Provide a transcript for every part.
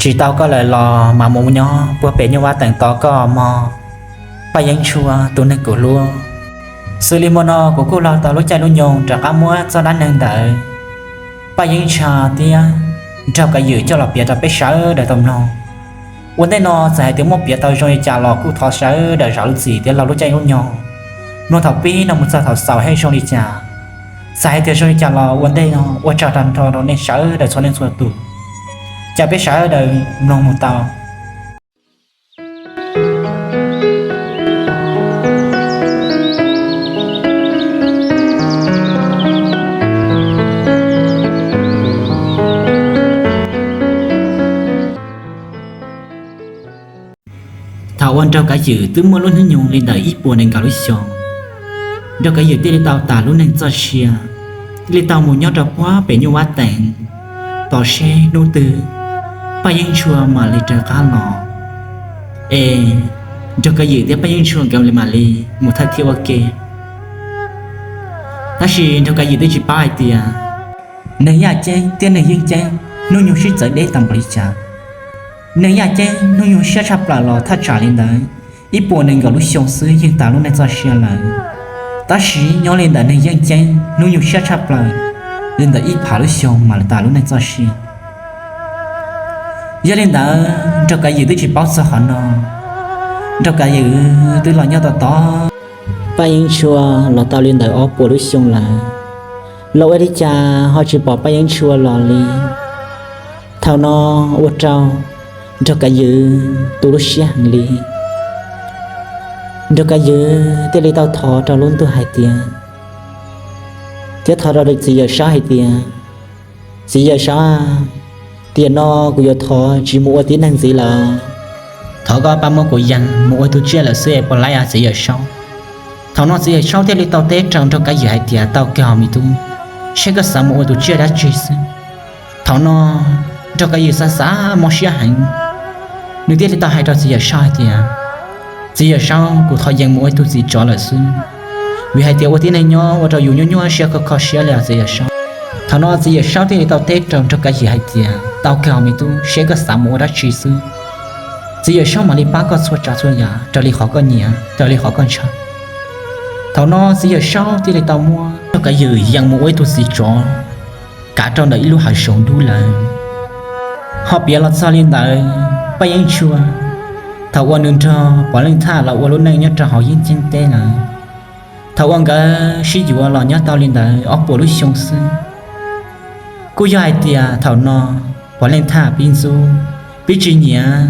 Tsis tau koj lawm los mam mus nyob puag pem nyuj vab teem tos koj mog, Paj Yeeb Ntshua tus neeg kuv hlub. Xws li hmo no kuv kuj los tau lub caij lub nyoog rov qab muab txoj dab neeg ntawd Paj Yeeb Ntshua thiab Nraug Kav Ywm coj los piav rau peb sawv daws tau mloog. Ua ntej no txawm hais tias muab piav tau zoo li cas los kuj thov sawv daws zam lub txim thiab laug lub caij lub nyoog mloog thaum pib no mus txog thaum xaus thiab zoo li cas. Txawm hais tias zoo li cas los ua ntej no ua tsaug tag nrho rau nej sawv daws txhua leej txhua tus, caw peb sawv daws mloog mus tau. Thaum uas Nraug Kav Ywm twb muaj lub hnub nyoog li ntawm ib puas nees nkaum lub xyoo, Nraug Kav Ywm thiaj li tau tas lub neej txoj sia, thiaj li tau mus nyob rau puag pem nyuj vab teem tos seb hnub twg Paj Yeeb Ntshua mam li raws qab los, es Nraug Kav Ywm thiab Paj Yeeb Ntshua nkawd mam li mus thawj thiab ua ke. Tab sis Nraug Kav Ywm twb tsis paub hais tias neeg yaj ceeb thiab neeg yeeb ceeb hnub nyoog sib txawv deb tau npaum li cas. Neeg yaj ceeb hnub nyoog siab tshaj plaws los thaj tsam li ntawd ib puas nees nkaum lub xyoo xwb yeej tas lub neej txoj sia lawm. Tab sis nyob li ntawm neeg yeeb ceeb hnub nyoog siab tshaj plaws li ntawm ib phav lub xyoo mam li tas lub neej txoj sia. Yog li ntawd Nraug Kav Ywm twb tsis paub txog qhov no. Nraug Kav Ywm twb los nyob tos tos Paj Yeeb Ntshua los tau li ntawm ob puas lub xyoo lawm, los ua li cas ho tsis pom Paj Yeeb Ntshua los li. Thaum no ua rau Nraug Kav Ywm tu lub siab heev li. Nraug Kav Ywm thiaj li tau thov rau lub ntuj hais tias, thiab thov rau txiv Yawm Saub hais tias, Txiv Yawm Saub, tiam no kuv yuav thov tsis mus ua tib neeg ntxiv lawm. Thov koj pab muab kuv yees mus ua tus tsiaj lawm xwb es puas laib os txiv Yawm Saub? Thaum no txiv Yawm Saub thiaj li tau teb rau Nraug Kav Ywm hais tias, tau kawg os me tub, saib koj xav mus ua tus tsiaj dab tsi xwb. Thaum no Nraug Kav Ywm xav xav mob siab heev, nws thiaj li tau hais rau txiv Yawm Saub hais tias, txiv Yawm Saub, kuv thov yees mus ua ib tug txiv tsov lawm xwb, vim hais tias ua tib neeg nyob ua rau yus nyuaj nyuaj siab kho kho siab li os txiv Yawm Saub. Thaum no txiv Yawm Saub thiaj li tau teb rau Nraug Kav Ywm hais tias, tau kawg os me tub, saib koj xav mus ua dab tsi xwb. Txiv Yawm Saub mam li pab koj txhua tsav txhua yam raws li qhov koj nyiam, raws li qhov koj ntshaw. Thaum no txiv Yawm Saub thiaj li tau muab Nraug Kav Ywm yees mus ua ib tug txiv tsov kav rau ntawm ib lub hav zoov dub lawm. Ho piav los txog li ntawd Paj Yeeb Ntshua, thaum uas nws nrog Pov Leej Thaj los ua lub neej nyob rau hauv yeeb ceeb teb lawm, thaum uas nkawd sib yuav los nyob tau li ntawd ob puas lub xyoo xwb, kuj yog hais tias thaum no Pov Leej Thaj pib ntxub, pib tsis nyiam,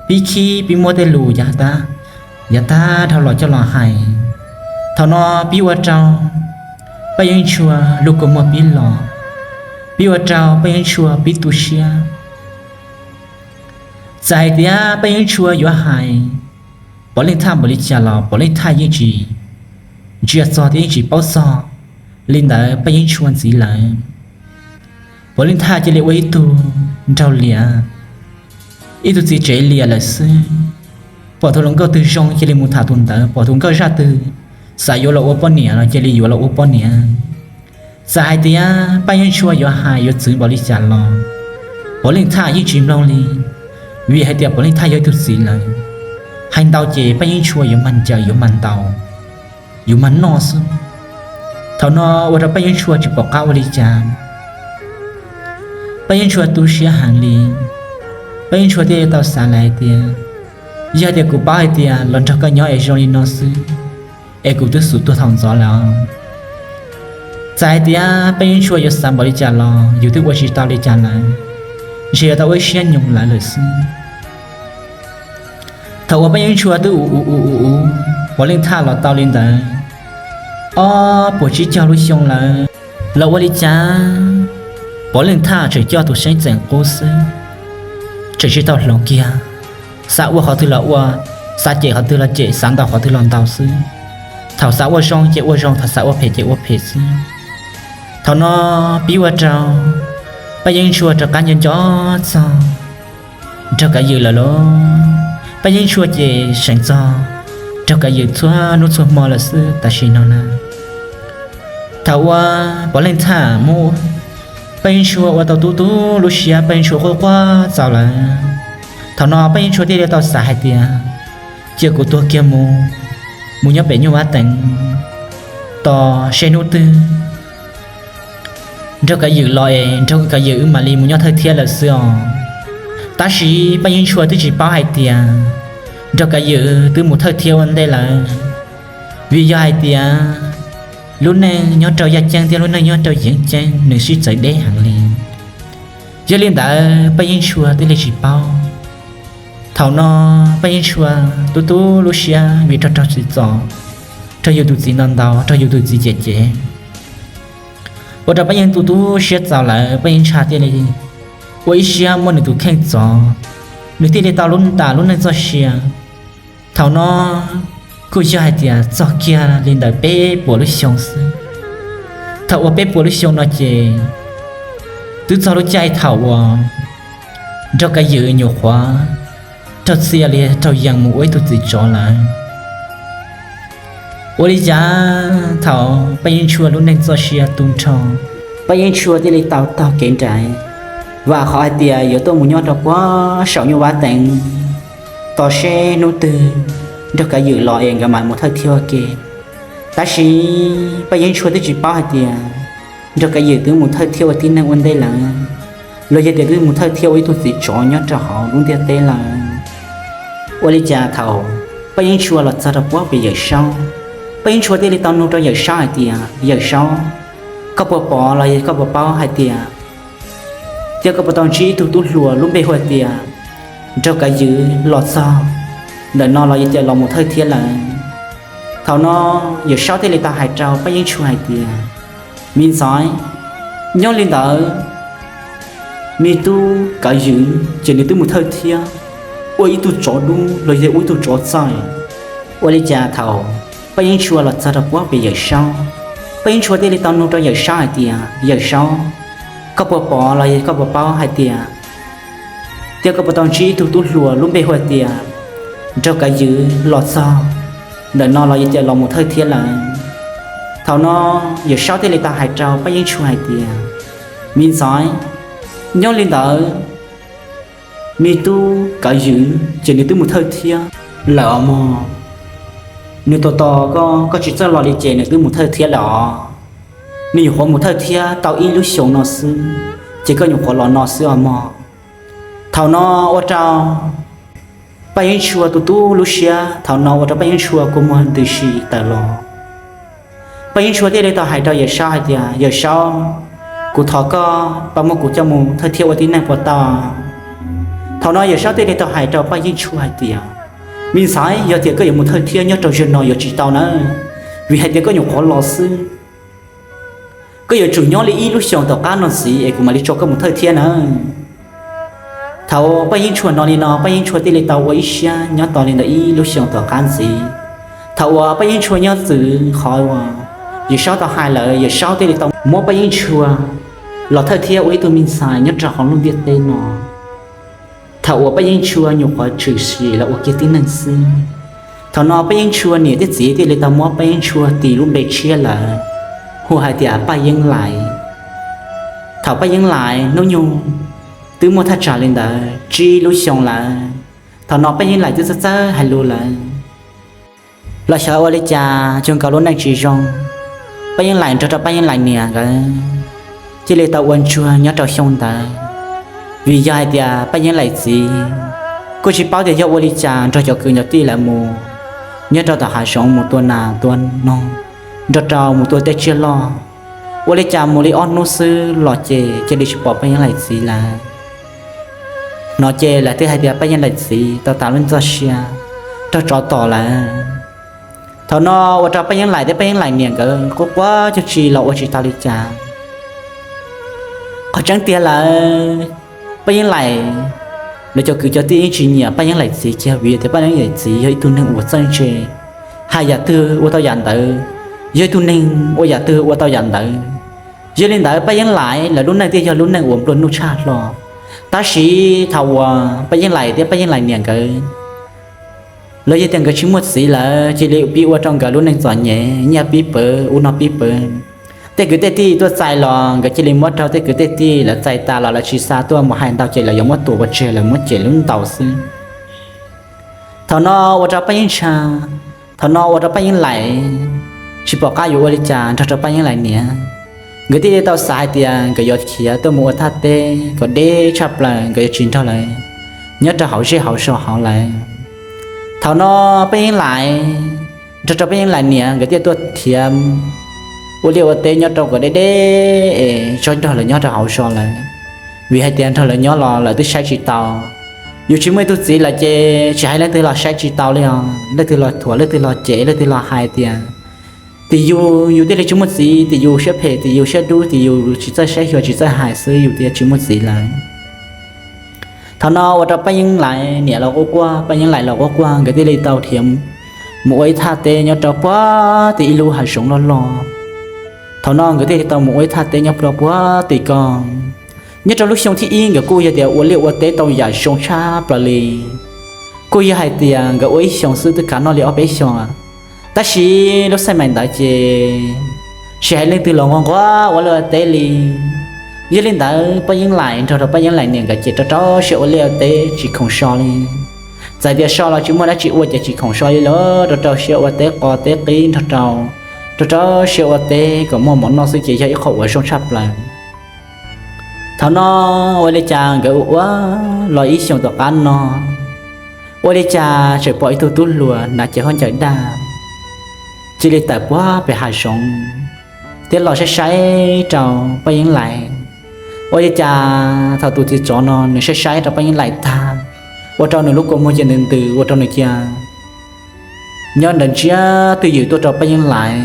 pib khib, pib muab tej lus yav tag, yav tag dhau los coj los hais. Thaum no pib ua rau Paj Yeeb Ntshua lub kua muag pib los, pib ua rau Paj Yeeb Ntshua pib tu siab. Txawm hais tias Paj Yeeb Ntshua yuav hais Pov Leej Thaj npaum li cas los Pov Leej Thaj yeej tsis ntsia txog thiab yeej tsis paub txog li ntawd Paj Yeeb Ntshua ntxiv lawm. Pov Leej Thaj cia li ua ib tug nraug liam, ib tug txiv tsev liam lawm xwb. Pom tus hluas nkauj twg zoo cia li mus tham tus ntawd, pom tus nkauj zaj twg xav yuav los ua poj niam los cia li yuav los ua poj niam. Txawm hais tias Paj Yeeb Ntshua yuav hais yuav txwv npaum li cas los Pov Leej Thaj yeej tsis mloog li, vim hais tias Pov Leej Thaj yog ib tug txiv lawm, hais ntau ces Paj Yeeb Ntshua yuav mag ncaws yuav mag ntaus, yuav mag noj xwb. Thaum no ua rau Paj Yeeb Ntshua tsis pom qab ua li cas, Paj Yeeb Ntshua tu siab heev li. Paj Yeeb Ntshua thiaj tau xav lawm hais tias, yog tias kuv paub hais tias los nrog koj nyob es zoo li no xwb, es kuv twb xub tuag thaum ntxov lawm. Txawm hais tias Paj Yeeb Ntshua yuav xav npaum li cas los yus twb ua tsis tau li cas lawm, ntshe yuav tau ua ib siab nyoog lawv lawm xwb. Thaum uas Paj Yeeb Ntshua twb ua ua ua ua ua Pov Leej Thaj los tau li ntawd ob puas tsib caug lub xyoo lawm, los ua li cas Pov Leej Thaj tseem coj tus seeb txeem qub xwb, tseem tsis tau hloov kiag. Xav ua qhov twg los ua, xav cem qhov twg los cem, xav ntaus qhov twg los ntaus xwb. Thaum xav ua zoo ces ua zoo, thaum xav ua phem ces ua phem xwb. Thaum no pib ua rau Paj Yeeb Ntshua rov qab nco nco txog Nraug Kav Ywm lawm lauj. Paj Yeeb Ntshua ces seev txog Nraug Kav Ywm txhua hnub txhua hmo lawm xwb tam sim no na. Thaum uas Pov Leej Thaj muab Paj Yeeb Tshuaj ua tau tu tu lub siab, Paj Yeeb Tshuaj quaj quaj txaus lawm. Thaum no Paj Yeeb Tshuaj thiaj li tau xav hais tias, cia kuv tuag kiag mus, mus nyob pem nyuj vab teev tos seb hnub twg nraug kav ywm los es nraug kav ywm wb mam li mus nyob thawj thiab lawm xwb os. Tab sis Paj Yeeb Tshuaj twb tsis paub hais tias nraug kav ywm twb mus thawj thiab ua ntej lawm, vim yog hais tias lub neej nyob rau yaj ceeb thiab lub neej nyob rau yeeb ceeb nws sib txawv deb heev li. Yog li ntawd Paj Yeeb Tshuaj thiaj li tsis paub. Thaum no Paj Yeeb Tshuaj tu tu lub siab vim raug raug txim txom, raug yus tus txiv ntaus ntaus, raug yus tus txiv cem cem, ua rau Paj Yeeb tu tu siab txaus lawm, Paj Yeeb Tshuaj thiaj li ua ib siab muab nws tus kheej txov, nws thiaj li tau lub ntas lub neej txoj sia. Thaum no kuj yog hais tias txog kiag li ntawm peb puas lub xyoo xwb. Thaum uas peb puas lub xyoo no ces twb txog lub caij thaum uas nraug kav ywm nyuam qhuav raug txia li raug yees mus ua ib tug txiv tsov lawm. Ua li cas thaum Paj Yeeb Tshuaj lub neej txoj sia tu nrho, Paj Yeeb Tshuaj thiaj li tau taug kev nraim, vam qhov hais tias yuav tuaj mus nyob rau puag saum nyuj vab teev tos seb hnub twg nraug kav ywm los es nkawd mam mus thawj thiab ua ke. Tab sis Paj Yeeb Tshuaj twb tsis paub hais tias nraug kav ywm twb mus thawj thiab ua tib neeg ua ntej lawm, los yog tias twb mus thawj thiab ua ib tug txiv tsov nyob rau hauv lub ntiaj teb lawm. Ua li cas thaum Paj Yeeb Tshuaj los txog rau puag pem Yawm Saub, Paj Yeeb Tshuaj thiaj li tau nug rau Yawm Saub hais tias, Yawm Saub, koj puas pom los yog koj puas paub hais tias, thiab koj puas tau ntsib ib tug tub hluas lub npe hu tias nraug kav ywm los txog ntawm no los yog tias los mus thawj thiab lawm? Thaum no Yawm Saub thiaj li tau hais rau Paj Yeeb Tshuaj hais tias, me ntxhais, nyob li ntawd, me tub kav ywm ces nws twb mus thawj thiab ua ib tug tsov dub los yog ua ib tug tsov txaij. Ua li cas thaum Paj Yeeb Tshuaj los txog rau puag pem Yawm Saub, Paj Yeeb Tshuaj thiaj li tau nug rau Yawm Saub hais tias, Yawm Saub, koj puas pom los yog koj puas paub hais tias, thiab koj puas tau ntsib ib tug tub hluas lub npe hu tias nraug kav ywm los txog ntawm no los yog tias los mus thawj thiab lawm? Thaum no Yawm Saub thiaj li tau hais rau Paj Yeeb Tshuaj hais tias, me ntxhais, nyob li ntawd, me tub kav ywm ces nws twb mus thawj thiab lawm os mog. Nws tos tos koj, koj tsis txawj los li ces nws twb mus thawj thiab lawm os. Nws nyuam qhuav mus thawj thiab tau ib lub xyoos no xwb, ces koj nyuam qhuav los no xwb os mog. Thaum no ua rau Paj Yeeb Tshuaj tu tu lub siab, thaum no ua rau Paj Yeeb Tshuaj kua muag ntws si tawm los. Paj Yeeb Tshuaj thiaj li tau hais rau Yawm Saub hais tias, Yawm Saub, kuv thov koj pab muab kuv coj mus thawj thiab ua tib neeg puas tau? Thaum no Yawm Saub thiaj li tau hais rau Paj Yeeb Tshuaj hais tias, me ntxhais, yog tias koj yuav mus thawj thiab nyob rau zaum no yuav tsis tau nawb, vim hais tias koj nyuam qhuav los xwb. Koj yuav tsum nyob li ib lub xyoos tom qab no ntxiv es kuv mam li tso koj mus thawj thiab nawb. Thaum Paj Yeeb Tshuaj hnov li no, Paj Yeeb Tshuaj thiaj li tau ua ib siab nyob tos li ntawm ib lub xyoos tom qab ntxiv. Thaum uas Paj Yeeb Tshuaj nyob txwm qhov uas Yawm Saub tau hais lawm, Yawm Saub thiaj li tau muab Paj Yeeb Tshuaj los thawj thiab ua ib tug me ntxhais nyob rau hauv lub ntiaj teb no. Thaum uas Paj Yeeb Tshuaj nyuam qhuav tshwm sim los ua kiag tib neeg xwb, thaum no Paj Yeeb Tshuaj niam thiab txiv thiaj li tau muab Paj Yeeb Tshuaj tis lub npe tshiab lawm, hu hais tias Paj Yeeb Lais. Thaum Paj Yeeb Lais hnub nyoog twb muaj thaj tsam li ntawd tsib lub xyoo lawm, thaum no Paj Yeeb Lais twb txawj txawj hais lus lawm. Los xyov ua li cas cuag nkaus lub neej tsis zoo, Paj Yeeb Lais nrog rau Paj Yeeb Lais niam nkawd thiaj li tau ua ntsuag nyob rau xyoo ntawd. Vim yog hais tias Paj Yeeb Lais txiv kuj tsis paub tias yog ua li cas nrog cov kwv cov tij lawv mus nyob rau tom hav zoov mus tua nas tua noog, nrog rau mus tua tej tsiaj loj. Ua li cas mus li ob hnub xwb los ces cia li tsis pom Paj Yeeb Lais txiv lawm. No ces lawv thiaj hais tias Paj Yeeb Lais txiv tau tas lub txoj sia raug tsov tom lawm. Thaum no ua rau Paj Yeeb Lais thiab Paj Yeeb Lais niam nkawd quaj quaj cuag tsi los ua tsis tau li cas. Qhov tseeb tiag lawm, Paj Yeeb Lais, lawv cov kwv cov tij yeej tsis nyiam Paj Yeeb Lais txiv kiag vim tias Paj Yeeb Lais txiv yog ib tug neeg uas txawj ntse, hais yam twg ua tau yam ntawd, yog ib tug neeg ua yam twg ua tau yam ntawd. Yog li ntawd Paj Yeeb Lais lawv lub neej thiaj yog lub neej uas nplua nuj tshaj hlo. Tab sis thaum uas Paj Yeeb Lais thiab Paj Yeeb Lais niam nkawd los yog tias nkawd tsis muaj txiv lawm, cia li pib ua rau nkawd lub neej txom nyem, nyiaj pib pawv ub no pib pawv. Tej kwv tej tij tuaj txais los nkawd cia li muab rau tej kwv tej tij, lawv txais tas los lawv tsis xa tuaj mus hais ntau ces lawv yuav muab tua ua tseg, lawv muab cem lub ntaus xwb. Thaum no ua rau Paj Yeeb Ntsha, thaum no ua rau Paj Yeeb Laim tsis pom qab yuav ua li cas nrog rau Paj Yeeb Laim niam. Nkawd thiaj li tau xav hais tias nkawd yuav khiav tuaj mus ua thaj teb kom deb tshaj plaws, nkawd yuav tsis nrog lawv nyob rau hauv zej hauv zos hauv lawm. Thaum no Paj Yeeb Laim nrog rau Paj Yeeb Laim niam nkawd thiaj tuaj khiav ua liaj ua teb nyob rau kom deb deb es txhob nrog lawv nyob rau hauv zos lawm. Vim hais tias nrog lawv nyob los lawv twb saib tsis taus. Yus tsis muaj ib tug txiv lawm ces tsis hais leej twg los saib tsis tau li os. Leej twg los thuam, leej twg los cem, leej twg los hais tias tim yus, yus thiaj li tsis muaj txiv, tim yus siab phem, tim yus siab dub, tim yus tsis txawj saib xyuas tsis txawj hais xwb yus thiaj tsis muaj txiv lawm. Thaum no ua rau Paj Yeeb Laim niam los quaj quaj, Paj Yeeb Laim los quaj quaj, nkawd thiaj li tau khiav mus ua ib thaj teb nyob rau puag tim ib lub hav zoov loj loj. Thaum no nkawd thiaj li tau mus ua ib thaj teb nyob rau puag tim ko. Nyob rau lub xyoo thib ib nkawd kuj yog tias ua liaj ua teb tau yam zoo tshaj plaws li. Kuj yog hais tias nkawd ua ib xyoos xwb twb kav noj li ob peb xyoos. Tab sis lub xaij mais ntawd ces tsis hais leej twg los nquag nquag ua liaj ua teb li. Yog li ntawd Paj Yeeb Laim nrog rau Paj Yeeb Laim niam nkawd ces rau rau siab ua liaj ua teb tsis khoom so li. Txawm tias so los tsis muaj dab tsi ua ces tsis khoom so li lawm, rau rau siab ua teb qos teb qib nrog rau, rau rau siab ua teb kom muaj mov noj xwb ces yog ib qho uas zoo tshaj plaws. Thaum no ua li cas nkawd ua ua los ib xyoos tom qab no, ua li cas tseem pom ib tug tub hluas hnav cev khaub ncaws daj cia li tawm puag pem hav zoov thiab los saib saib rau Paj Yeeb Laim. Ua li cas thaum tus txiv tsov no nws saib saib rau Paj Yeeb Laim tag, ua rau nws lub kua muag cia ntws ntws, ua rau nws cia nyob ntawd ntsia twj ywm tuaj rau Paj Yeeb Laim.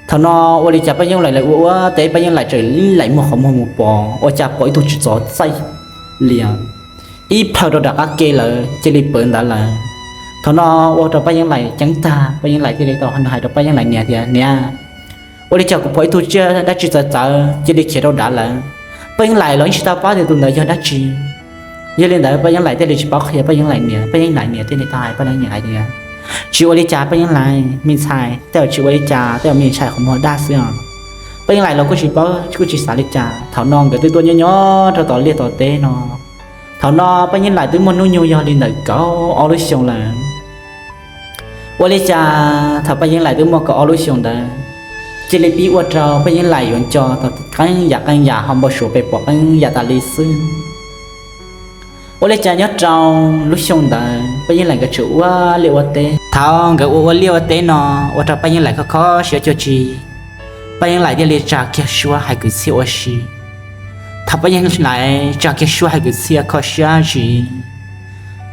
Thaum no ua li cas Paj Yeeb Laim lawv ua ua teb, Paj Yeeb Laim tseem laim muag qhov muag mus pom ua cas pom ib tug txiv tsov txaij lias ib plhaw rau nram qab ke lawm cia li pawv ntawd lawm. Thaum no ua rau Paj Yeeb Laim ceeb tag, Paj Yeeb Laim thiaj li tau hais rau Paj Yeeb Laim niam tias, Niam, ua li cas kuv pom ib tug tsiaj dab tsi txawv txawv cia li khiav rau nrad lawm? Paj Yeeb Laim los yeej tsis tau paub tias tus ntawd yog dab tsi. Yog li ntawd Paj Yeeb Laim thiaj li tsis paub qhia Paj Yeeb Laim niam, Paj Yeeb Laim niam thiaj li tau hais Paj Yeeb Laim tias, Tsis ua li cas Paj Yeeb Laim me ntxhais, tej zaum tsis ua li cas, tej zaum me ntxhais qhov muag daj xwb os. Paj Yeeb Laim los kuj tsis paub kuj tsis xav li cas. Thaum no nkawd twb tuaj nyob nyob rau tom liaj tom teb no. Thaum no Paj Yeeb Laim twb muaj hnub nyoog yog li ntawm kaum ob lub xyoo lawm. Ua li cas thaum Paj Yeeb Laim twb muaj kaum ob lub xyoo ntawd, cia li pib ua rau Paj Yeeb Laim yuav nco tau qee yam qee yam ho npau suav pem pom qee yam tas li xwb. Ua li cas nyob rau lub xyoo ntawd Paj Yeeb Laim nkawd tseem ua liaj ua teb. Thaum nkawd ua ua liaj ua teb no, ua rau Paj Yeeb Laim kho kho siab cuag tsi. Paj Yeeb Laim thiaj li tsa kiag suab hais kwv txhiaj ua si. Thaum Paj Yeeb Laim tsa kiag suab hais kwv txhiaj kho siab zim,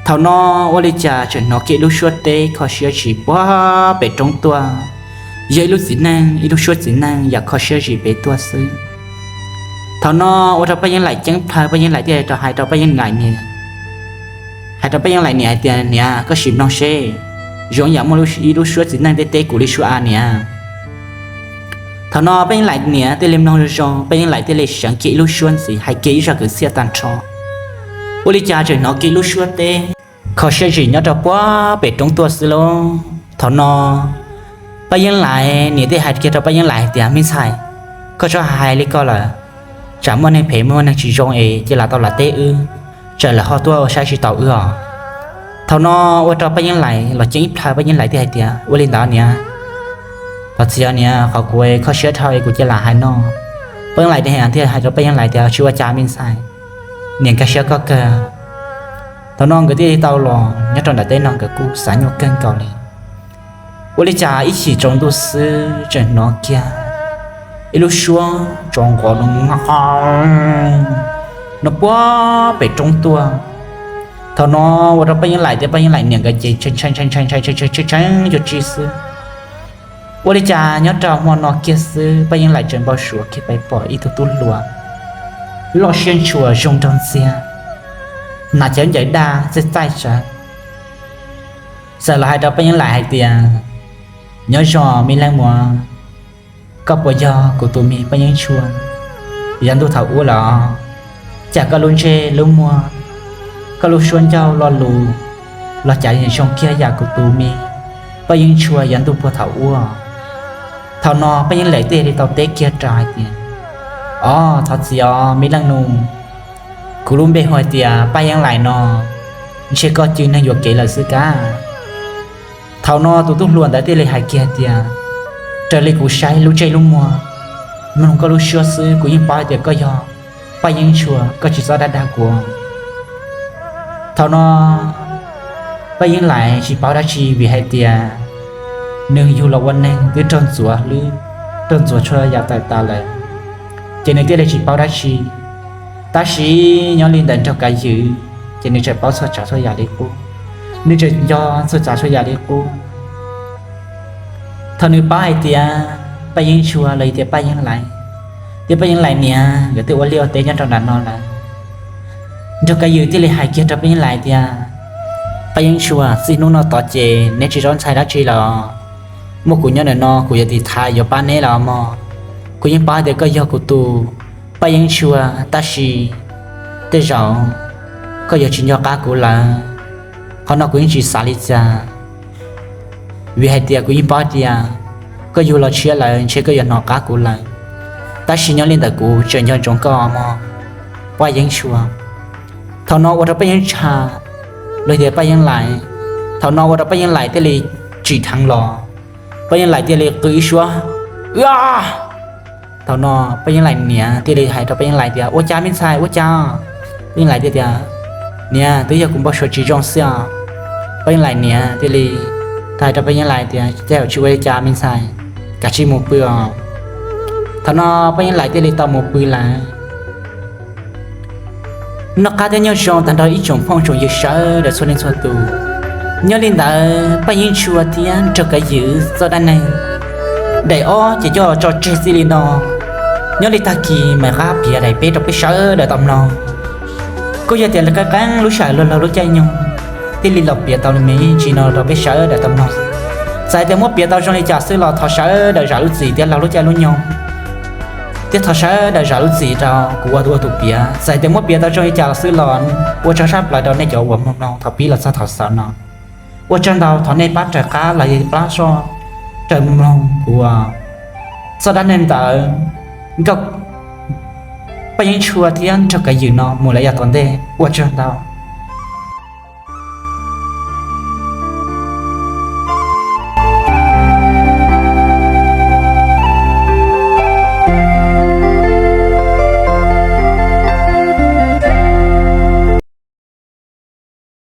thaum no ua li cas tseem hnov kiag ib lub suab teb kho siab zim puag pem roob tuaj. Yog ib lub txiv neej, ib lub suab txiv neej yam kho siab zim pem tuaj xwb. Thaum no ua rau Paj Yeeb Laim ceeb plhaw, Paj Yeeb Laim thiaj li rov hais rau Paj Yeeb Laim niam, hais rau Paj Yeeb Laim niam hais tias, Niam, koj sim mloog seb, zoo yam muaj ib lub suab txiv neej teb teb kuv li suab a niam. Thaum no Paj Yeeb Laim niam thiaj li mloog zoo zoo, Paj Yeeb Laim thiaj li seev kiag ib lub suab ntxiv hais kiag ib zaj kwv txhiaj tag nrho. Ua li cas tseem hnov kiag ib lub suab teb kho siab zim nyob rau puag pem roob tuaj xwb lauj. Thaum no Paj Yeeb Laim niam thiaj hais kiag rau Paj Yeeb Laim hais tias, Me ntxhais, koj txhob hais li ko lawm, tsam muaj neeg phem muaj neeg tsis zoo es cia lam tau lam teb wb, tsam lawv ho tuaj ua saib tsis taus wb os. Thaum no ua rau Paj Yeeb Laim los ceeb plhaw, Paj Yeeb Laim thiaj hais tias, Ua li ntawd niam, thov txim niam, qhov kuv kho siab dhau es kuv cia lam hais no. Paj Yeeb Laim thiaj hais rau Paj Yeeb Laim tias, Tsis ua cas me ntxhais, niam nkag siab koj kawg. Thaum no nkawd thiaj li tau los nyob rau nram teb no nkawd kuj xav nyuaj kawg nkaus li. Ua li cas ib chim tsaus ntuj xwb tseem hnov kiag ib lub suab tsov nqov no, no puag pem roob tuaj. Thaum no ua rau Paj Yeeb Laim thiab Paj Yeeb Laim niam nkawd ces ntshai ntshai ntshai ntshai ntshai ntshai ntshai ntshai cuag tsi xwb. Ua li cas nyob rau hmo no kiag xwb Paj Yeeb Laim tseem npau suav kiag pom ib tug tub hluas loj siab ntshua zoo nraug ntxiag, hnav cev khaub ncaws daj txaij txaij tsawv, txawm los hais rau Paj Yeeb Laim hais tias, Nyob zoo me leej muam, koj puas yog kuv tus me Paj Yeeb Ntshua yav ntuj thaum ub los? Cas koj lub ntsej lub muag, koj lub suab ncauj lo lus los cas zoo kiag yam kuv tus me Paj Yeeb Ntshua yav ntuj puag thaum ub? Thaum no Paj Yeeb Laim thiaj li tau teb kiag rau hais tias, Os, thov txim os me leej nus, kuv lub npe hu hais tias Paj Yeeb Laim no, ntshe koj cim neeg yuam kev lawm xwb kab. Thaum no tus tub hluas ntawd thiaj li hais kiag tias, Raws li kuv saib lub ntsej lub muag, mloog koj lub suab xwb kuv yeej paub hais tias koj yog Paj Yeeb Ntshua, koj tsis txhob dag dag kuv. Thaum no Paj Yeeb Laim tsis paub dab tsi vim hais tias nws yug los ua neeg twb raug ntxuav hlwb, raug ntxuav txhua yam tawm tas lawm, ces nws thiaj li tsis paub dab tsi. Tab sis nyob li ntawm Nraug Kav Ywm ces nws tseem paub txhua tsav txhua yam li qub, nws tseem nco txhua tsav txhua yam li qub. Thaum nws paub hais tias Paj Yeeb Ntshua los yog tias Paj Yeeb Laim thiab Paj Yeeb Laim niam nkawd twb ua liaj ua teb nyob rau nram no lawm, Nraug Kav Ywm thiaj li hais kiag rau Paj Yeeb Laim tias, Paj Yeeb Ntshua, txij hnub no tod ces neb tsis txhob ntshai dab tsi lawm. Muaj kuv nyob ntawm no kuv yuav tiv thaiv yuav pab neb los mog. Kuv yeej paub hais tias koj yog kuv tus Paj Yeeb Ntshua, tab sis tej zaum koj yuav tsis nco qab kuv lawm. Qhov no kuv yeej tsis xav li cas, vim hais tias kuv yeej paub tias koj yug los tshiab lawm ntshe koj yuav hnov qab kuv lawm. Tab sis nyob li ntawm kuv tseem nco ntsoov koj mog, Paj Yeeb Ntshua. Thaum no ua rau Paj Yeeb Ntshua los yog tias Paj Yeeb Laim, thaum no ua rau Paj Yeeb Laim thiaj li tsim dheev los, Paj Yeeb Laim thiaj li qw ib suab, Ua! Thaum no Paj Yeeb Laim niam thiaj li hais rau Paj Yeeb Laim tias, Ua cas me ntxhais, ua cas? Paj Yeeb Laim thiaj tias, Niam, twb yog kuv npau suav tsis zoo xwb os. Paj Yeeb Laim niam thiaj li hais rau Paj Yeeb Laim tias, Tej zaum tsis ua li cas me ntxhais, kav tsij mus pw os. Thaum no Paj Yeeb Laim thiaj li tau mus pw lawm. Noj qab thiab nyob zoo tag nrho ib tsoom phooj tsoom ywg sawv daws txhua leej txhua tus. Nyob li ntawd Paj Yeeb Ntshua thiab Nraug Kav Ywm txoj dab neeg daim ob ces coj tso tseg txij li no. Nyob li tag kis mam rov qab piav daim peb rau peb sawv daws tau mloog. Kuj yog tias qee qee lub sij hawm luag laug lub caij nyoog thiaj li los piav tau li me ntsis no rau peb sawv daws tau mloog. Txawm tias muab piav tau zoo li cas xwb los thov sawv daws zam lub txim thiab laug lub caij lub nyoog, thiab thov sawv daws zam lub txim rau kuv ua ua tus piav. Txawm tias muab piav tau zoo li cas xwb los ua tsaug tshaj plaws rau nej cov uas mloog mloog thaum pib los txog thaum xaus no. Ua tsaug ntau, thov nej pab raws qab los yog pab soj raws mloog kuv txoj dab neeg ntawd, nkauj Paj Yeeb Ntshua thiab Nraug Kav Ywm no mus lawm yav tom ntej. Ua tsaug ntau.